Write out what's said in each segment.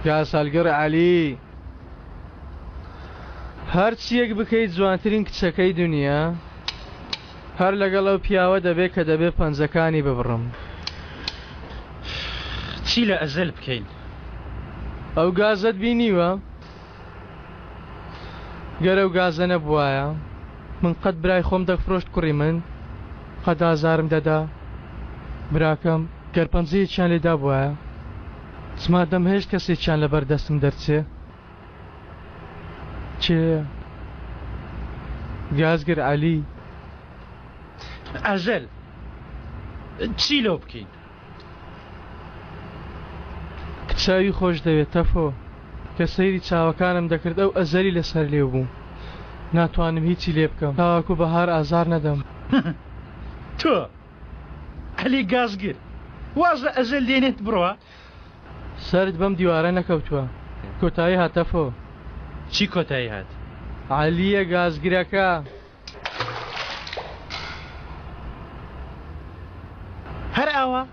گازهەڵگر عەلی. هەرچییەک بکەیت جوانترین کچەکەی دونیا هەر لەگەڵ ئەو پیاوە دەبێ کە دەبێ پەنجەکانی ببڕم. چی لە ئەزەل بکەین؟ ئەو گازەت بینیوە؟ گەر ئەو گازە نەبوایە من قەت برای خۆم دەفرۆشت کوڕی من قەت ئازارم دەدا براکەم گەر پەنجەیەکیان لێ دابوایە چما دەمهێشت کەسێکیان لەبەر دەستم دەرچێ کێیە گازگر عەلی. ئەزەل چی لۆ بکەین؟ کچاوی خۆش دەوێت تەفۆ. کە سەیری چاوەکانم دەکرد ئەو ئەزەلی لەسەر لێو بوو ناتوانم هیچی لێ بکەم تاوەکو بەهار ئازار نەدەم. تۆ عەلی گازگر واز لە ئەزەل دێنێت بڕوا. سەرت بەم دیوارە نەکەوتوە کۆتایی هات تەفۆ. چی کۆتایی هات؟ عەلیە گازگرەکە. هەر ئاوا؟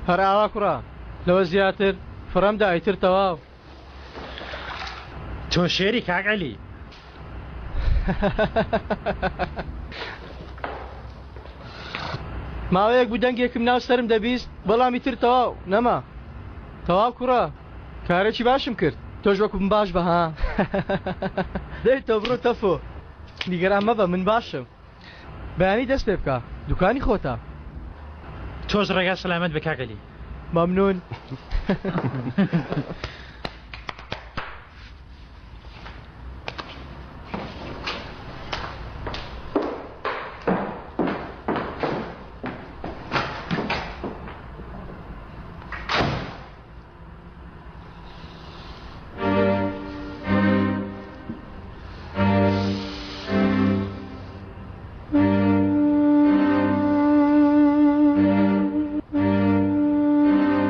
هەر ئاوا کوڕە لەوە زیاتر فڕەم دا ئیتر تەواو. تۆ شێری کاک عەلی. ماوەیەک بوو دەنگێکم ناو سەرم دەبیست بەڵام ئیتر تەواو نەما تەواو کوڕە کارێکی باشم کرد تۆش وەکو من باش بە ها دەی تۆ بڕۆ تەفۆ نیگەران مەبە من باشم بەیانی دەست پێ بکە دوکانی خۆتە. تۆش ڕێگا سەلامەت بێ کاک عەلی. مەمنون.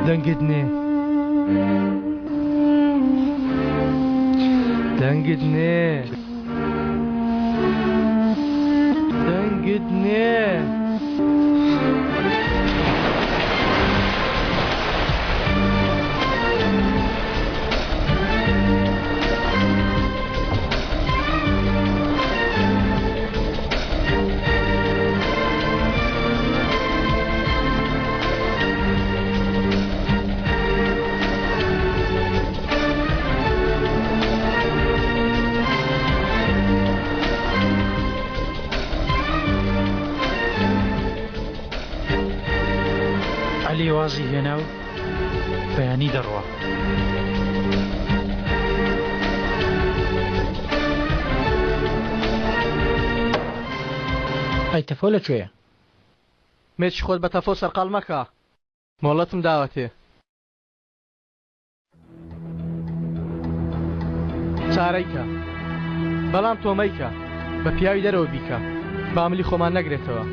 دەنگت نێ دەنگت نێ دەنگت نێ. عەلی وازی هێنا و بەیانی دەڕوا. ئەی تەفۆ لە کوێیە؟ مێچی خۆت بە تەفۆ سەرقاڵ مەکە مۆڵەتم داوەتێ. چارەی کە بەڵام تۆ مەیکە بە پیاوی دەرەوە بیکە با ملی خۆمان نەگرێتەوە.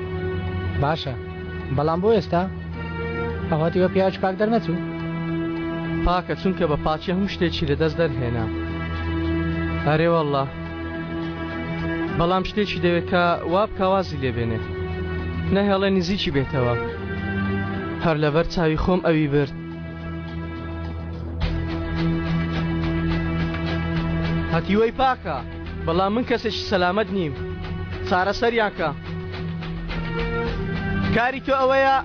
باشە بەڵام بۆ ئێستا ئەوهاتی وە پیاوێکی پاک دەرنەچوو؟ پاکە چونکە بە پاکی هەموو شتێکی لەدەست دەرهێنا. ئەرێ واللە بەڵام شتێکی دەوێت کە وا بکا وازی لێ بێنێ نەهێڵێ نزیکی بێتەوە هەر لەبەر چاوی خۆم ئەوی برد. هەتیوەی پاکە بەڵام من کەسێکی سەلامەت نیم چارەسەریان کە کاری تۆ ئەوەیە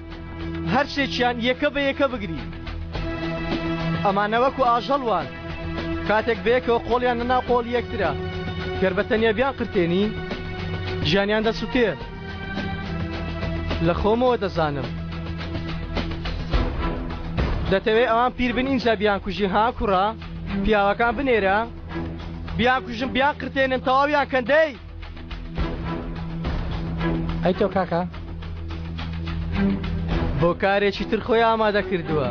هەرسێکیان یەکە بە یەکە بگری ئەمانە وەکو ئاژەڵ وان کاتێک بەیەکەوە قۆڵیان لەناو قۆڵی یەکترە گەر بە تەنیا بیان قرتێنی ژیانیان دەسوتێ لە خۆمەوە دەزانم. دەتەوێ ئەوان پیر بن ئینجا بیانکوژی ها کوڕە؟ پیاوەکان بنێرە بیانکوژن بیانقرتێنن تەواویان کەن دەی. ئەی تۆ کاکە؟ بۆ کارێکی تر خۆی ئامادە کردووە.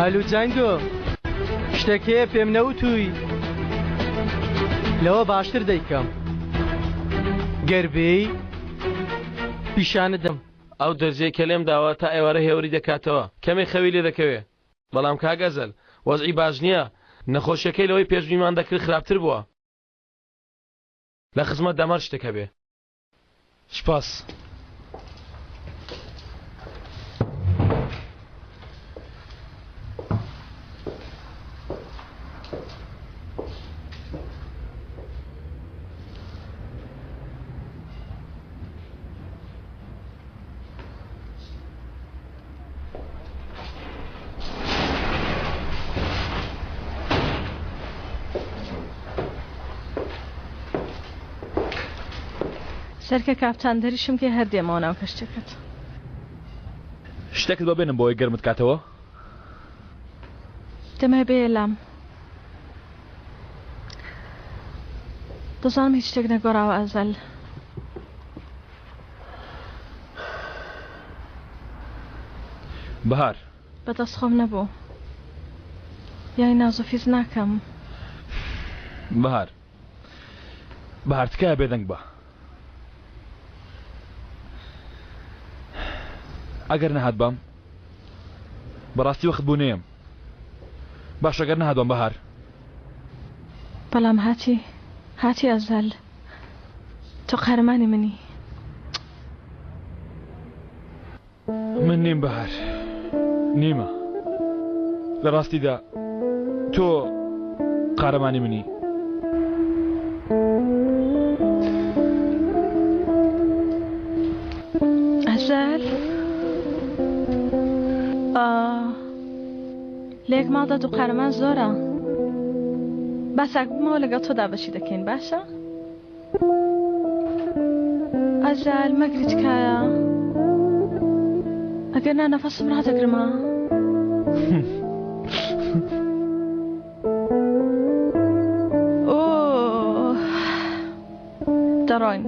ئەلو جەنگۆ شتێک هەیە پێم نەوتووی لەوە باشتر دەیکەم گەر بێی پیشانت دەم. ئەو دەرزیەی کە لێم داوە تا ئێوارە هێوری دەکاتەوە کەمێ خەوی لێ دەکەوێ بەڵام کاک ئەزەل وەزعی باش نیە. نەخۆشیەکەی لەوەی پێشبینیمان دەکرد خراپتر بووە. لە خزمەت دەمار شتێک هەبێ. سوپاس. سەرکە کاپتان دەریشم کەی هەر دێمەوە ناو کەشتیەکەت. شتێکت بۆ بێنم بۆ ئەوەی گەرمت کاتەوە؟ دەمەوێ بێیە لام. دەزانم هیچ شتێک نەگۆڕاوە ئەزەل. بەهار. بەدەست خۆم نەبوو. یاری نازوفیز ناکەم. بەهار. بەهار تکایە بێدەنگ بە. ئەگەر نەهاتبام بەڕاستی وەخت بوو نەیەم. باشە گەر نەهاتبام بەهار. بەڵام هاتی هاتی ئەزەل. تۆ قارەمانی منی. من نیم بەهار نیمە لە ڕاستیدا تۆ قارەمانی منی. ئەزەل ئا لە یەک ماڵدا دوو قارەمان زۆرە با چاک بمەوە لەگەڵ تۆ دابەشی دەکەین باشە ئەزال مەگری تکایە ئەگەر نا نەفەسم ڕادەگرمە دەڕۆین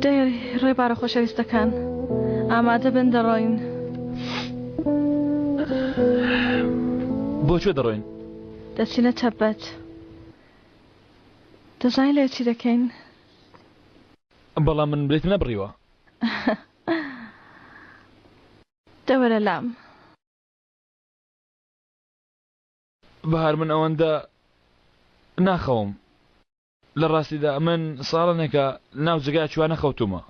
دەی ڕێبارە خۆشەویستەکان ئامادە بن دەڕۆین. بۆ کوێ دەڕۆین؟ دەچینە تەبەت. دەزانی لەوێ چی دەکەین؟ بەڵام من بلیتم نەبڕیوە. دە وەرە لام. بەهار من ئەوەندە ناخەوم. لە ڕاستیدا من ساڵانێکە ناو جێگایەکی وا نەخەوتوومە.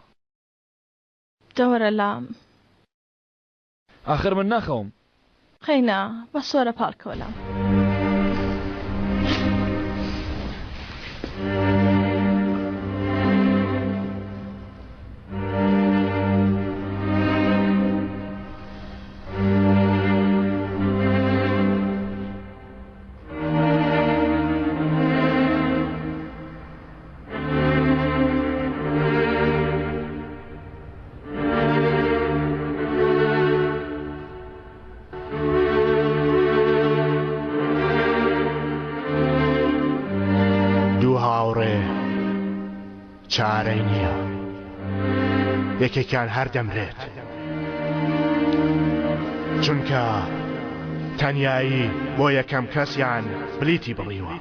دە وەرە لام. ئاخر من ناخەوم. قەینا، بەس وەرە پاڵکەوە لام. دوو هاوڕێ چارەی نییە یەکێکیان هەر دەمرێت چونکە تەنیایی بۆ یەکەم کەسیان بلیتی بڕیوە.